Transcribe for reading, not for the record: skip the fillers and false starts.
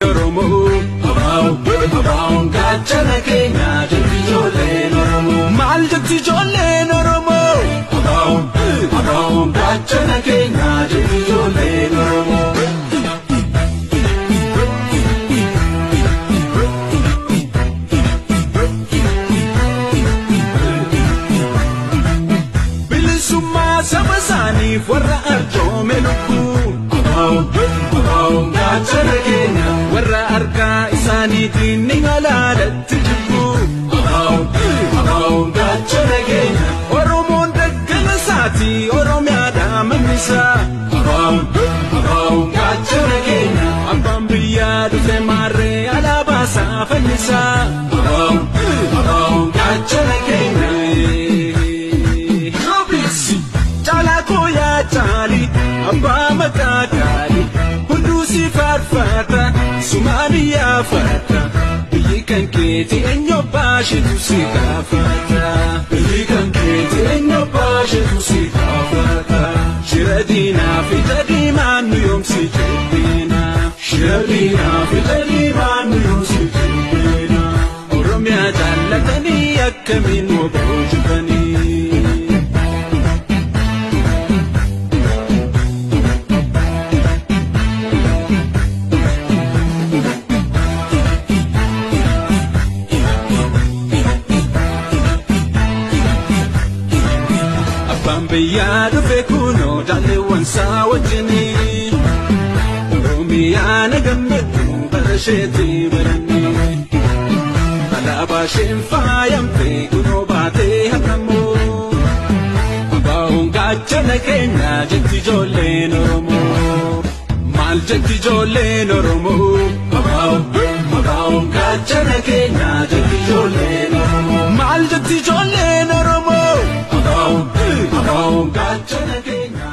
Oromoo. Abaa'oon gaachana keenya jetti ijoolleen Oromoo. Maal jetti ijoolleen Oromoo? Abaa'oon gaachana keenya jetti ijoolleen Oromoo. Bilisummaa saba isaaniif warra arjoome lubbuu. Abaa'oon gaachana keenya warra harkaa isaaniitiin ni alaalatti jibbu. Abaa'oon gaachana keenya Oromoon daggala isaati Oromiyaadhaa mannisaa. Abaa'oon gaachana keenya abbaan biyyaa dhufe maarree alaabaa isaa fannisaa. Abaa'oon gaachana keenya. Caalaa koo yaa caali abbaa maqaa gaarii hunduu si faarfata sumaan iyyaafata biyyi kan keeti eenyu baashetu si gaafata biyyi kan keeti eenyu baashetu si gaafata shira diinaa fi diimaan nu yoomsi jibbiina shira diinaa fi diimaan nu yoomsi jibbiina Oromiyaa jaallatanii akkamiin woboo jibbanii. Abbaan biyyaa dhufe kunoo jaalleewwan isaa wajjinii Oromiyaa na gammaddu bara isheetti barannee Alaabaa isheen faayamte kunoo baatee har'ammoo Abaa'oon gaachana keenya jetti ijoolleen Oromoo. Maal jetti ijoolleen Oromoo? Abaa'oon gaachana keenya jetti ijoolleen Oromoo. Maal jetti ijoolleen Oromoo? Abaa'oon gaachana keenya.